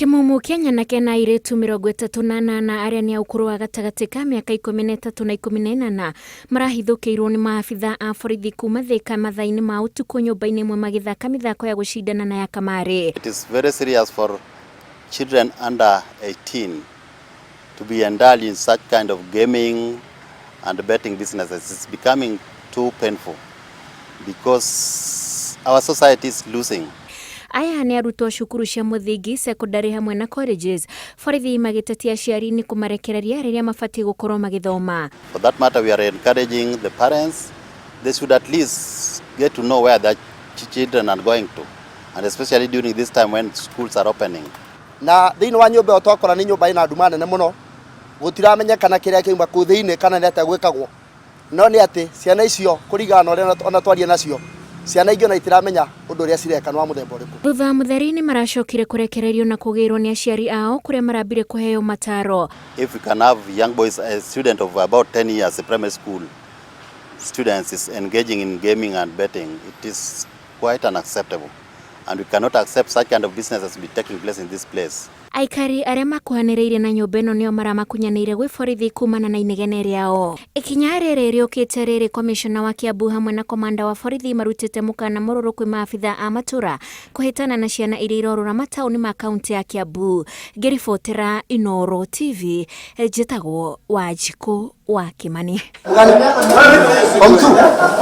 Kĩmumu kĩa nyanake na airĩtu 38 arĩa nĩ a ũkũrũ wa gatagatĩ ka mĩaka 13 na 18 marahithũkĩirwo nĩ maabitha a borithi kuma Thĩka mathaa-inĩ ma ũtukũ nyũmba-inĩ ĩmwe magĩthaka mĩthako ya gũcindana na ya kamarĩ. It is very serious for children under 18 to be indulged in such kind of gaming and betting businesses. It's becoming too painful because our society is losing. Aya nĩ arutwo cukuru cia mũthingi, secondary hamwe na colleges. Borithi magĩtetia aciari nĩ kũmarekereria rĩrĩa mabatiĩ gũkorwo magĩthoma. For that matter, we are encouraging the parents, they should at least get to know where their children are going to, and especially during this time when schools are opening. Na thĩinĩ wa nyũmba ĩyo twakora nĩ nyũmba ĩna nduma nene mũno, gũtiramenyekana kĩrĩa kĩauma kũu thĩinĩ kana nĩ atĩa gwĩkagwo. No nĩ atĩ ciana icio kũringana na ũrĩa ona twaria nacio, ciana ingĩ ona itiramenya ũndũ ũrĩa cireka nĩ wa mũthemba ũrĩkũ. Thutha wa mũtheri nĩ maracokire kũrekererio na kũgĩrwo nĩ aciari ao kũrĩa marambire kũheo mataro. If we can have young boys, a student of about 10 years, a primary school students is engaging in gaming and betting, it is quite unacceptable. And we cannot accept such kind of businesses to be taking place in this place. Aikari arĩa makuhanĩrĩirie na nyũmba ĩno nĩo maramakunyanĩire gwĩ borithi kumana na inegene rĩao. Ikinya rĩrĩ rĩũkĩte rĩrĩ komishona wa Kiambu hamwe na komanda wa borithi marutĩte mũkana mũrũrũ kwĩ maabitha a matũra kũhĩtana na ciana iria irorũra mataũni ma kaunti ya Kiambu. Ngĩribotera Inooro TV, njĩtagwo Wanjikũ wa Kĩmani. Form 2.